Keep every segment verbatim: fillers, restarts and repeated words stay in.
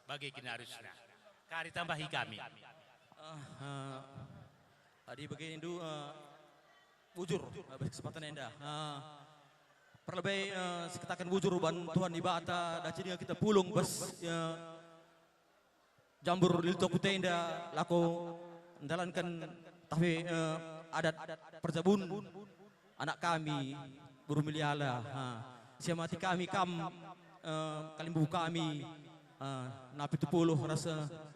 Bage kin arusna. Kari tambahi kami. Ah, ah, adi bage indu, ah, bujur, ah, bas kesempatan enda. Ah, perlebe, ah, sikataken bujur ban Tuhan Dibata, daci denga kita pulung bas, ah, jambur Dili Tua Kuta enda lako ndalanken tafe, eh, adat perjabun anak kami, Beru Meliala, ha. Si amati kami kam, eh, kalimbubu kami, eh, na pitu puluh ras, eh,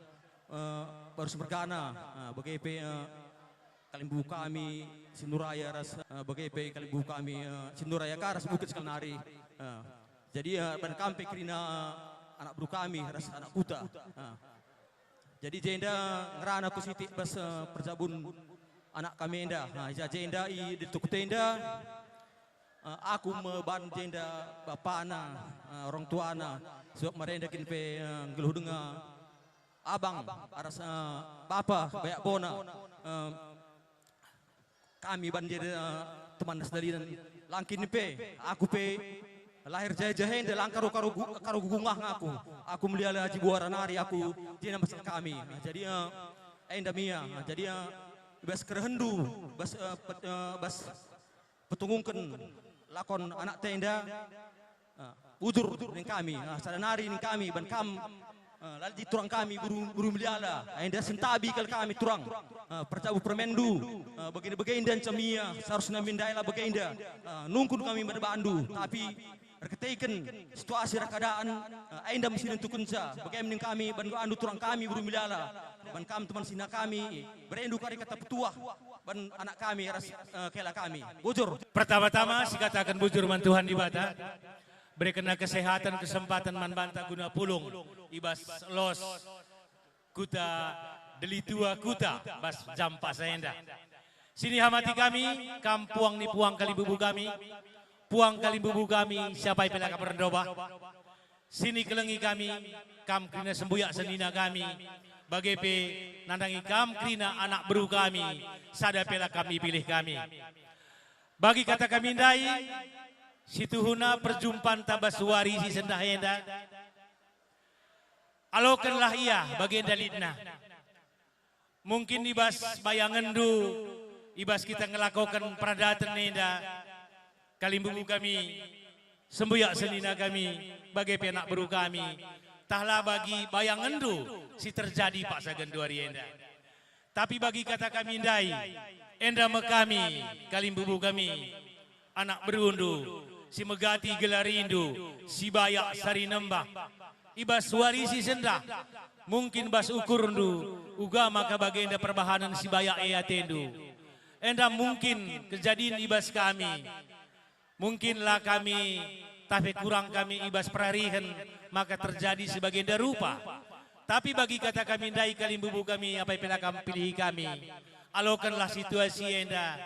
Barus mergana, eh, bage pe, eh, kalimbubu kami si Nuraya ras, eh, bage pe kalimbubu kami, eh, si Nuraya ka ras Bukit Sekalnari, eh. Jadi, eh, ban kam pe kerina, eh, anak beru kami ras anak kuta. Eh. Jadi jenda ngerana ku sitik bas, eh, perjabun anak kami enda. Nah, i ja jenda i Dili Tua Kuta enda, eh, aku me ban jenda bapana, eh, orang tuana, sebab marenda kin pe, eh, nggeluh denga abang, aras, eh, bapa, bayak bona, eh, kami banjir, eh, teman sedalinan. Langkin pe, aku pe lahir jahe-jahe enda lang karo, karo gu-, karo gugungah aku. Aku Meliala Haji Buara nari aku jenda masal kami. Nah, jadi, eh, enda mia. Nah, jadi, eh, bas kerehenndu, bas, eh, pet-, eh, bas petungungken lakon anak tenda. Ah, bujur ning kami, ah, sada nari ning kami, ban kam, ah, la lit turang kami beru, beru Meliala, ah, enda sentabi kal kami turang, ah, perjabu permenndu, ah, bagenda-bagenda encam ia, seharusna mindailah bagenda, ah, nungkun kami mada bandu, tapi erkiteken situasi ras keadaan, ah, enda mesti nentukenca, bage ning kami, ban bandu turang kami beru Meliala, ban kam teman sina kami, berendu kari kata petuah, ban anak kami ras, eh, kela kami. Bujur. Pertama-tama sikataken bujur man Tuhan Dibata. Berekenna kesehatan, kesempatan man banta guna pulung i bas los kuta Dili Tua Kuta bas jam paksa enda. Sini hamati kami, kam puang ni puang kalimbubu kami, puang kalimbubu kami, siapai pe la kam erndobah. Sini kelengi kami, kam kerina sembuyak senina kami, bage pe nandangi kam kerina anak beru kami, sada pe la kam ipilih kami. Bagi kata kami ndai, situhuna perjumpanta bas wari si sendah enda, alokenlah ia bagenda litna. Mungkin i bas bayangenndu, i bas kita ngelakoken peradaten enda, kalimbubu kami, sembuyak senina kami, bage pe anak beru kami, tah la bagi bayangenndu si terjadi paksa genduari enda. Tapi bagi kata kami ndai, enda me kami, kalimbubu kami, anak berundu, si megati gelarindu, si bayak sari nembah. I bas wari si sendah, mungkin bas ukurndu, uga maka bagenda perbahanen si bayak e atendu. Enda mungkin kejadin i bas kami. Mungkin la kami, tapi kurang kami i bas perarihen, maka terjadi si bagenda rupa. Tapi bagi kata kami ndai kalimbubu kami, apai pe la kam pilihi kami. Alokenlah situasi enda.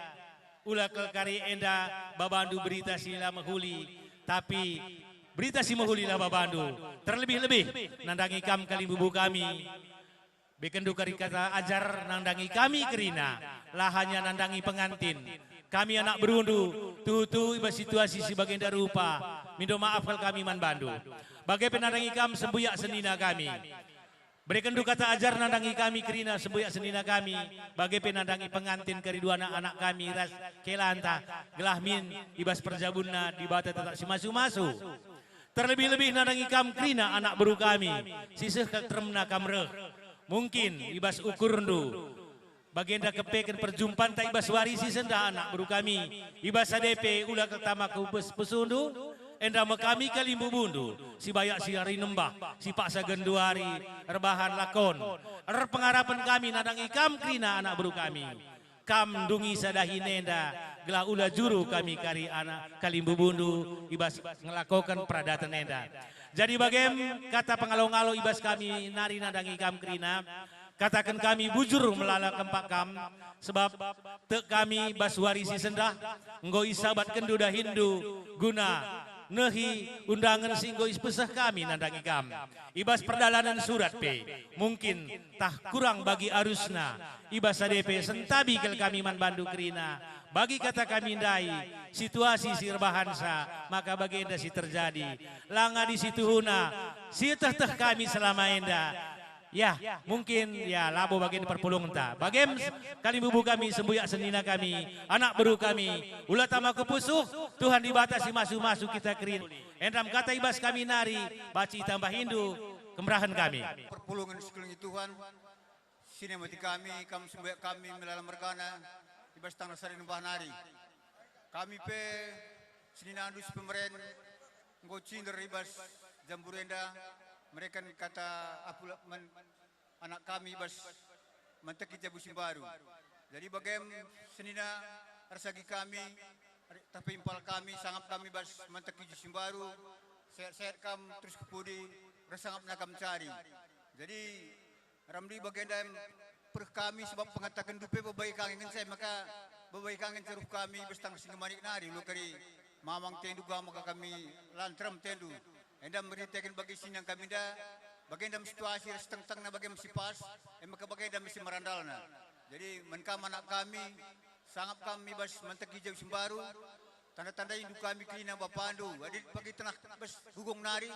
Ula kal kari enda babandu berita si la mehuli, tapi berita si mehulilah babandu. Terlebih-lebih nandangi kam kalimbubu kami. Bekendu kari kata ajar nandangi kami kerina, la hanya nandangi pengantin. Kami anak berundu, tuhu-tuhu i bas situasi si bagenda rupa, mindo maaf kal kami man bandu. Bage pe nandangi kam sembuyak senina kami. Berekendu kata ajar nandangi kami kerina sembuyak senina kami, bage pe nandangi pengantin kari duana anak kami ras kelanta, gelah min i bas perjabunna Dibata tetap si masu-masu. Terlebih-lebih nandangi kam kerina anak beru kami, si seh kal teremna kam reh. Mungkin i bas ukurndu, bagenda kepeken perjumpanta i bas wari si sendah anak beru kami, i bas adepe ula kal tama ku pes-, pesundu, enda me kami kalimbubundu, si bayak si ari nembah, si paksa genduari, erbahan lakon. Erpengarapen kami nandangi kam kerina anak beru kami. Kam ndungi sada dahin enda, gelah ula juru kami kari anak kalimbubundu i bas ngelakoken peradaten enda. Jadi bagem kata pengalo-ngalo i bas kami nari nandangi kam kerina, kataken kami bujur melala kempak kam, sebab tek kami bas wari si sendah enggo isabatkenndu dahinndu guna nehi undangen si enggo ipeseh kami nandangi kam. I bas perdalanen surat pe, mungkin tah kurang bagi arusna, i bas adepe sentabi kal kami man bandu kerina. Bagi kata kami ndai, situasi si erbahansa, maka bagenda si terjadi. Langa di situhuna, Sieteh-teh kami selama enda. Ya, mungkin, ya, labo bagenda perpulungenta. Bagem kalimbubu kami, sembuyak senina kami, anak beru kami, ula tama ku pusuh, Tuhan Dibata si masu-masu kita kerina. Enda me kata i bas kami nari, banci itambahindu kemerahen kami. Perpulungen si kelengi Tuhan, sine mati kami, kam sembuyak kami melala mergana, i bas taneh sari nembah nari. Kami pe, seninandu si pemeren, enggo cinder i bas jambur enda, mereken kata apula man anak kami i bas manteki jabu si mbaru. Jadi bagem senina ersagi kami, tapi impal kami, sangap kami bas manteki jabu si mbaru, sehat-sehat kam terus ku pudi, ersangapna kam cari. Jadi Ramli bagenda em pereh kami, sebab pengatakenndu pe babai kangge ngenca, maka babai kangge ngenca ruh kami bas taneh si ngemanik nari, ulu kari mamang tendu, ga maka kami la nterem tendu. Enda meritaken bagi sinan kami enda, bagenda me situasi ras tengtengna bagem si pas, e maka bagenda me si merandalna. Jadi man kam anak kami, sangap kami bas manteki jabu si mbaru, tanda-tandaindu kami kerina bapandu, adi pagi tenah bas gugong nari,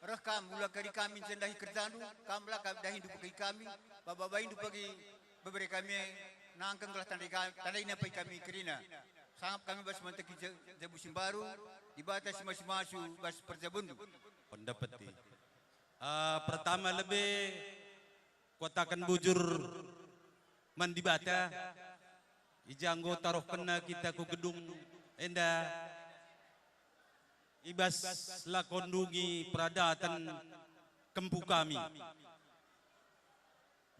reh kam, ula kari kami ncendahi kerjandu, kam la kap dahindu pagi kami, babaindu pagi bebere kami nangkeng gelah tandai ka-, tandaina pagi kami kerina. Sangap kami bas manteki ja-, jabu si mbaru, Dibata si masu-masu bas perjabunndu. Pendapeti. Ah, pertama lebe kuataken bujur man Dibata, i ja enggo taruhkenna kita ku gedung enda, i bas lako ndungi peradaten kempu kami,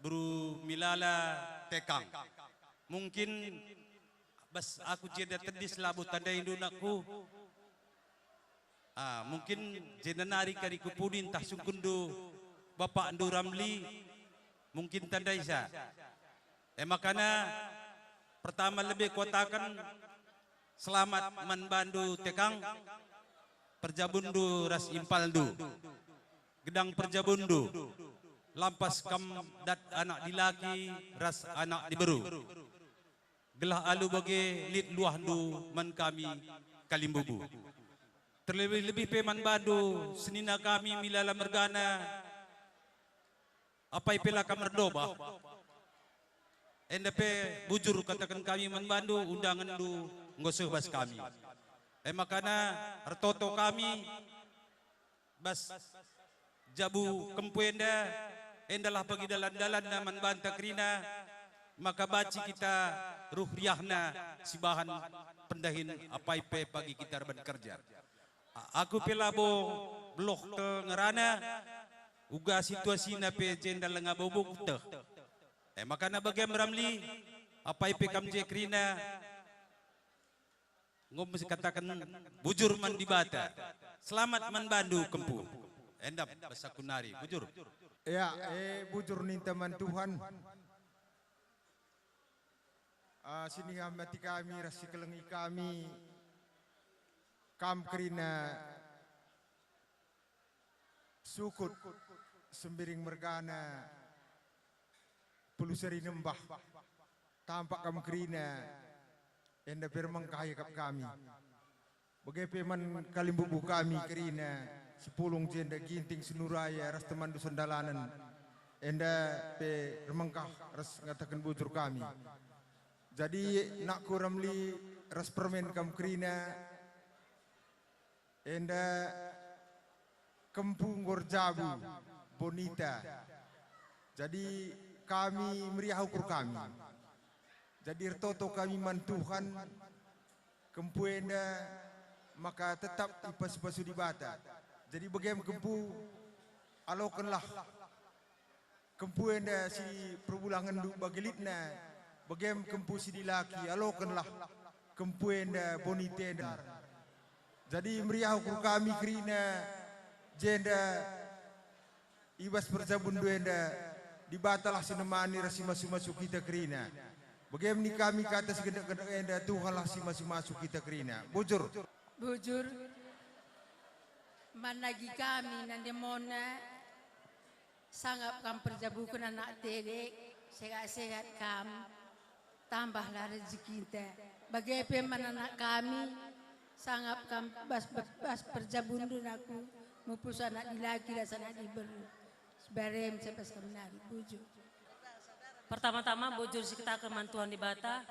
beru Milala Tekang. Mungkin bas aku jenda tedis labo tandaindu nakku. Ah, mungkin jenda nari kari ku pudi ntah sungkunndu bapakndu Ramli, mungkin tandaisa. E makana pertama lebe kuataken selamat man bandu Tekang, perjabunndu ras impalndu, gedang perjabunndu, lampas kam dat anak dilaki ras anak diberu. Gelah alu bage lit luahndu man kami kalimbubu. Terlebih-lebih pe man bandu senina kami Milala mergana, apai pe la kam erdobah. Enda pe bujur kataken kami man bandu, undangenndu enggo seh bas kami. E makana ertoto kami bas jabu kempu enda, endalah bagi dalan-dalanna man banta kerina, maka banci kita ruh riahna sibahan pendahin apai pe pagi kita erban kerja. A-, aku pe labo beloh kal ngerana, uga situasina pe jenda langa bobo kuteh. E makana bagem Ramli, apai pe kam je kerina, enggo me sikataken bujur man Dibata. Selamat man bandu kempu. Endam bas aku nari, bujur. Ya, e bujur ninta man Tuhan. Ah, si nihamati kami ras si kelengi kami, kam kerina Sukut, Sembiring mergana, Puluseri nembah, tampak kam kerina, enda pe ermengkah iakap kami. Bage pe man kalimbubu kami kerina, Sipulung jenda Ginting Senuraya ras temanndu Sendalanen, enda pe ermengkah ras ngataken bujur kami. Jadi nakku Ramli ras permen kam kerina, enda kempu enggo erjabu, Bonita. Jadi kami meriah ukur kami. Jadi ertoto kami man Tuhan, kempu enda maka tetap ipasu-pasu Dibata. Jadi bagem kempu, alokenlah kempu enda si perbulangenndu bagi litna, bagem kempu si dilaki, alokenlah kempu enda Bonita enda. Jadi meriah ukur kami kerina jenda i bas perjabunndu enda, Dibatalah si nemani ras si masu-masu kita kerina. Bagem ni kami kata si gendek-gendek enda, Tuhanlah si masu-masu kita kerina. Bujur. Bujur. Managi kami nande mona, sangap kam perjabuken anak tedek, sehat-sehat kam, tambahlah rejekinta. Bage pe man anak kami, sangap kam bas, bas perjabunndu nakku, Mupus anak dilaki ras anak diberu. Sibarem sepas kami nari, bujur. Pertama-tama bujur si kataken man Tuhan Dibata,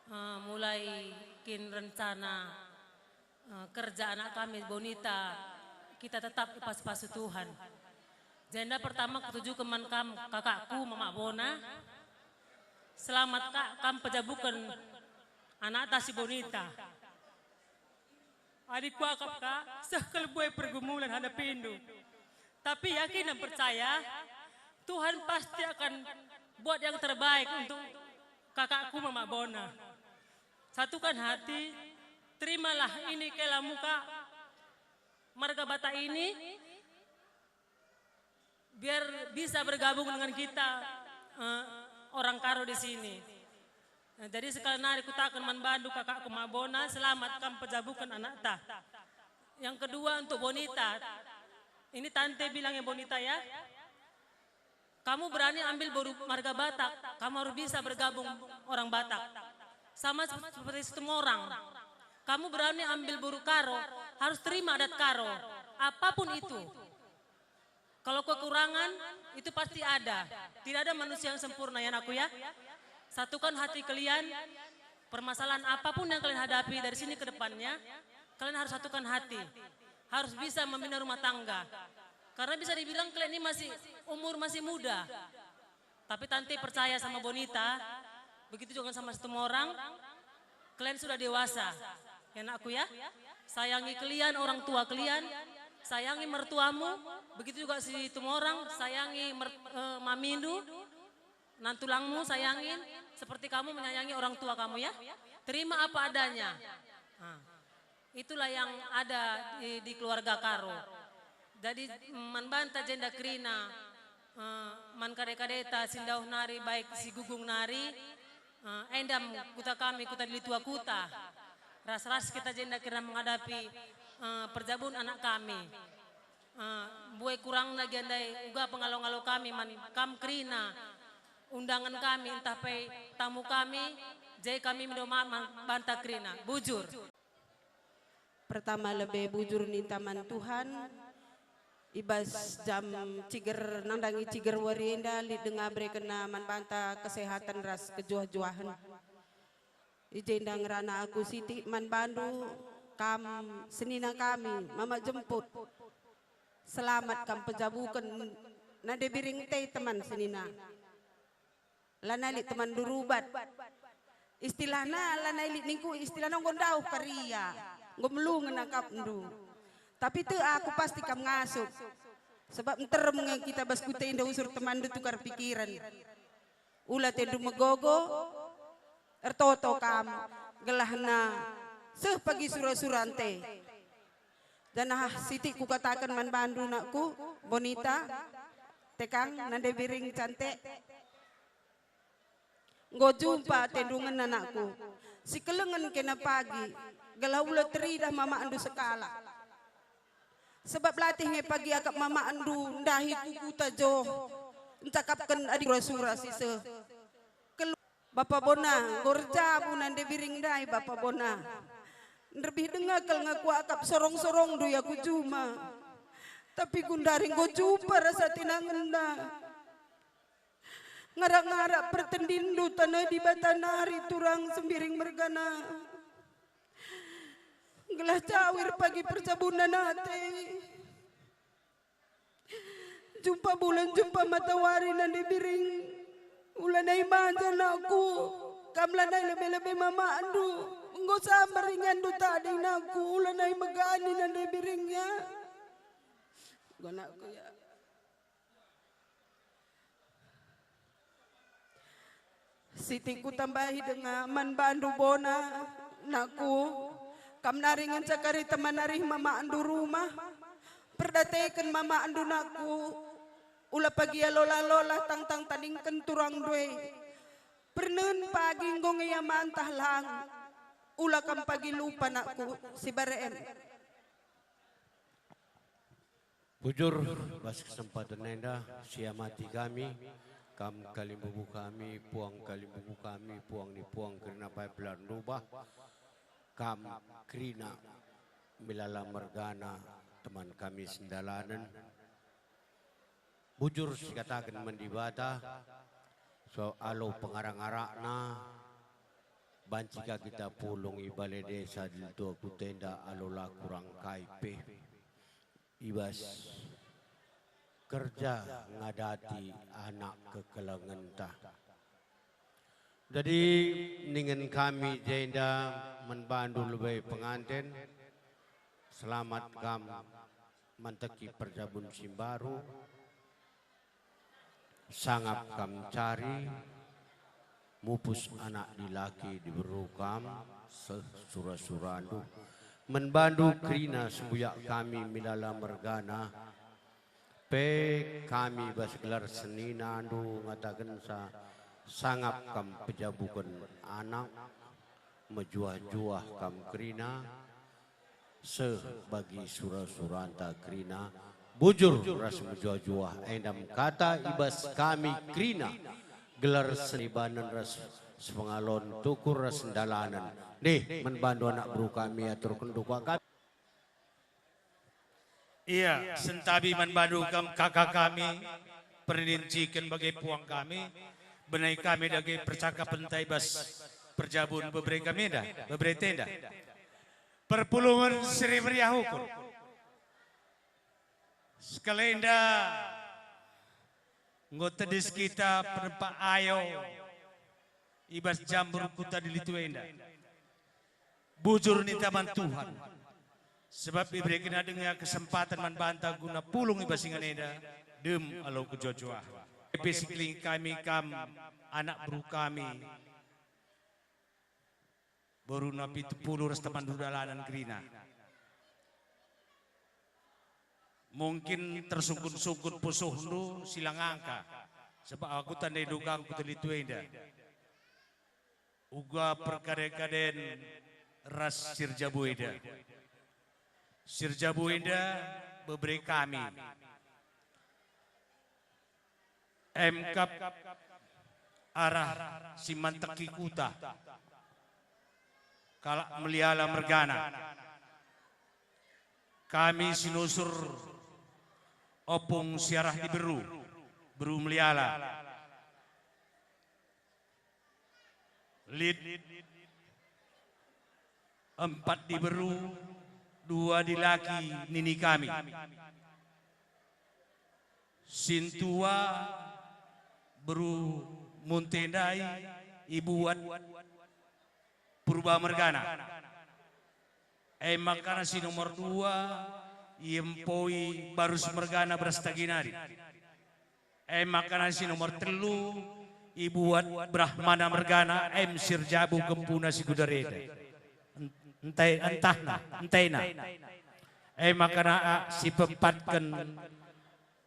eh, mulai kin rencana, eh, kerja anak kami Bonita, kita tetap ipasu-pasu Tuhan. Jenda pertama kutujuken man kam, kakakku, Mamak Bona. Selamat, Kak, kam pejabuken anakta si Bonita. Adi kuakap, Kak, seh kal buat pergumulan hadapindu. Tapi yakin dan percaya, Tuhan pasti akan buat yang terbaik untuk kakakku Mamak Bona. Satukan hati, terimalah ini kelamu, Kak, marga Batak ini, biar bisa bergabung dengan kita, eh, orang Karo di sini. Nah, jadi sekali nari kutaken man bandu kakakku Mamak Bona, selamat kam pejabuken anakta. Yang kedua untuk Bonita. Ini tante bilangnya Bonita ya. Kamu berani ambil boru marga Batak, kamu harus bisa bergabung orang Batak. Sama sep-, seperti Situmorang. Kamu berani ambil boru Karo, harus terima adat Karo. Apapun itu. Kalau kekurangan, itu pasti ada. Tidak ada manusia yang sempurna ya, anakku ya. Satukan hati kalian, permasalahan apapun yang kalian hadapi dari sini ke depannya, kalian harus satukan hati. Harus bisa membina rumah tangga. Karena bisa dibilang kalian ini masih, umur masih muda. Tapi tante percaya sama Bonita, begitu juga sama Situmorang, kalian sudah dewasa, ya anakku ya. Sayangi kalian, orang tua kalian, sayangi mertuamu, begitu juga Situmorang, sayangi mer-, eh, mamindu, nantulangmu sayangin, seperti kamu menyayangi orang tua kamu ya. Terima apa adanya. Nah. Itulah yang ada di, di keluarga Karo. Jadi, man banta jenda kerina, eh, man kade-kadeta si ndauh nari, baik si gugung nari, eh, enda kuta kami, kuta Dili Tua Kuta. Ras-ras kita jenda kerina menghadapi, eh, perjabun anak kami. Eh, mbue kurang lagi ndai uga pengalo-ngalo kami man kam kerina, undangan kami, ntah pe tamu kami, jadi kami mendo man banta kerina. Bujur. Pertama lebe bujur ninta man Tuhan, i bas jam ciger, nandangi ciger wari enda lit denga berekenna man banta kesehatan ras kejuah-juahen. I jenda ngerana aku sitik man bandu, kam senina kami, Mamak Jemput. Selamat kam pejabuken Nande Biring te teman senina. Lanai lit temanndu rubat. Istilahna lanai lit ningku, istilahna enggo ndauh karia, enggo melungen akapndu. Tapi tek aku pasti kam ngasup. Sebab nterem nge kita bas kuta enda usur temanndu tukar pikiren. Ula tendu megogo, ertoto kam, gelahna seh pagi sura-sura nte. Janah sitik kukataken man bandu nakku, Bonita, tekang, Nande Biring cantik. Enggo jumpa atendu ngena nakku, sikelengen kena pagi, gelah ula teridah mamakndu sekalak. Sebab latih nge pagi akap mamakndu ndahi ku kuta Johor, ncakapken adi sura-sura si seh. Kelu-, Bapa Bona, enggo erjabu Nande Biring ndai, Bapa Bona. Nderbih denga kal ngaku akap sorong-sorongndu ya ku juma. Tapi gundari enggo jumpa rasa tinangenna. Ngarak-ngarak pertendinndu taneh Dibata nari turang Sembiring mergana. Gelah cawir pagi perjabunna nate. Jumpa bulan, jumpa matawari Nande Biring. Ulanai manja nakku, kam lanai lebe-lebe mamakndu. Enggo sambar inganndu tading nakku, ulanai megani Nande Biring ya. Enggo nakku ya. Sitik kutambahi denga man bandu Bona, nakku, kam nari ngenca kari teman arih mamakndu rumah. Perdateken mamakndu nakku, ula pagi ia lola-lola tangtang tadingken turangndu e. Pernehen pagi enggo nge ia mantah lang, ula kam pagi lupa nakku, sibarem. Bujur, bas kesempaten enda, siamati kami, kam kalimbubu kami, puang kalimbubu kami, puang ni puang kerina paip la ndubah, kam kerina milala mergana, Teman kami sendalanen, bujur sikataken man Dibata, so alu pengarak-arakna, banci ka kita pulung i bale desa di Tuaku Tenda alu la kurang kai pe i bas kerja ngadati anak kekelengenta. Jadi, ningen kami jenda man bandu lebe penganten, selamat kam manteki perjabun si mbaru, sangap kam cari, mupus anak dilaki diberu kam, seh sura-surandu. Man bandu kerina sembuyak kami milala mergana, pe kami bas gelar seninandu ngatakenca, sangap kam pejabuken anak, mejuah-juah kam kerina, seh bagi sura-suranta kerina, bujur ras mejuah-juah, enda me kata i bas kami kerina, gelar senibanen ras sepengalon tukur ras sendalanen. Ndeh, man bandu anak beru kami aturken duka kami. Ia, sentabi man bandu kam kaka kami, perninciken bage puang kami, benai kami dage percakapenta i bas perjabun bebere kami enda, bebere Tenda. Perpulungen si meriah ukur. Sekalenda enggo tedis kita penempa ayo i bas jambur kuta Dili Tua enda. Bujur ninta man Tuhan, sebab iberekenNa denga kesempaten man banta guna pulung i bas ingan enda, dem alu kejuah-juah. Pe si kekelengi kami kam, anak beru kami, beruna pitu puluh ras temanndu dalanen kerina. Mungkin tersungkun-sungkun pusuhndu si la ngangka, sebab aku tandai dukangku Dili Tua enda. Uga perkade-kaden ras si erjabu enda. Si erjabu enda bebere kami. Emkap arah si manteki kuta. Kalak Meliala mergana. Kami si nusur opung si arah diberu, beru Meliala. Lit empat diberu, dua dilaki nini kami. Sintua beru Munte ndai ibuat Purba mergana. E maka si nomor dua iempoi Barus mergana beras tagi nari. E maka si nomor telu ibuat Brahmana mergana, em si erjabu kempuna si gudar enda. Ente-, entahna, entena. E maka a, si pempatken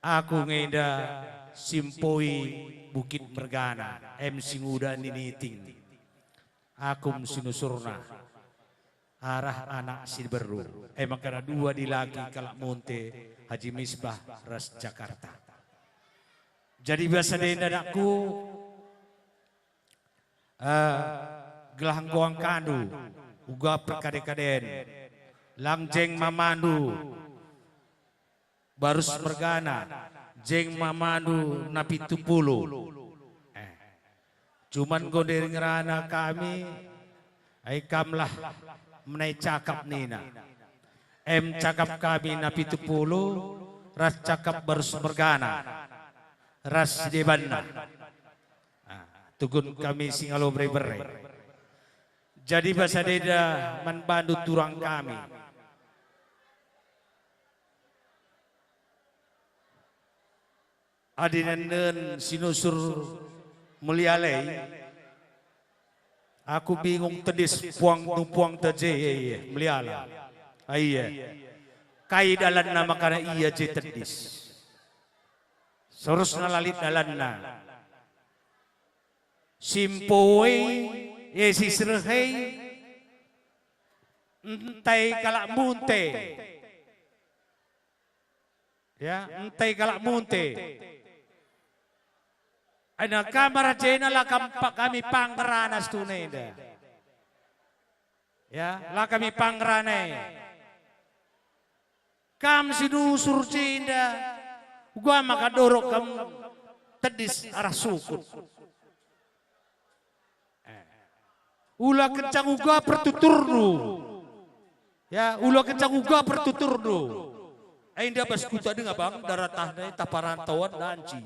aku nge enda si empoi Bukit mergana, em si nguda niniting. Aku me si nusurna arah anak si beru. E maka dua dilaki kalak Munte, Haji Misbah ras Jakarta. Jadi bas enda anakku, eh, gelah enggo angkandu uga perkade-kaden, lang jeng mamandu, Barus mergana, jeng mamandu na pitu puluh. Eh. Cuman enggo ndai ngerana kami, ai kamlah menai cakap nina. Em cakap kami na pitu puluh, ras cakap Barus mergana, ras si debanna. Ah, tugun kami si ngalo bere-bere. Jadi bas enda man bandu turang kami. Adi nenen si nusur Meliala e, aku bingung tedis puang, puang teje, e, e, Meliala. Ah, iya. Kai dalanna maka ia je tedis. Seharusna la lit dalanna. Si empoi, e, si serehei, ente kalak Munte. Ya, ente kalak Munte. Ena kamar jena la kam pa-, kami pang ngerana situhuna enda. Ya, la kami pang ngerana e. Kam si nusur jenda, uga maka dorok kam tedis arah sukut. Eh. Ula kencang uga pertuturndu. Ya, ula kencang uga pertuturndu. Enda bas kuta denga bang, daratahna i tah parantauan lanci.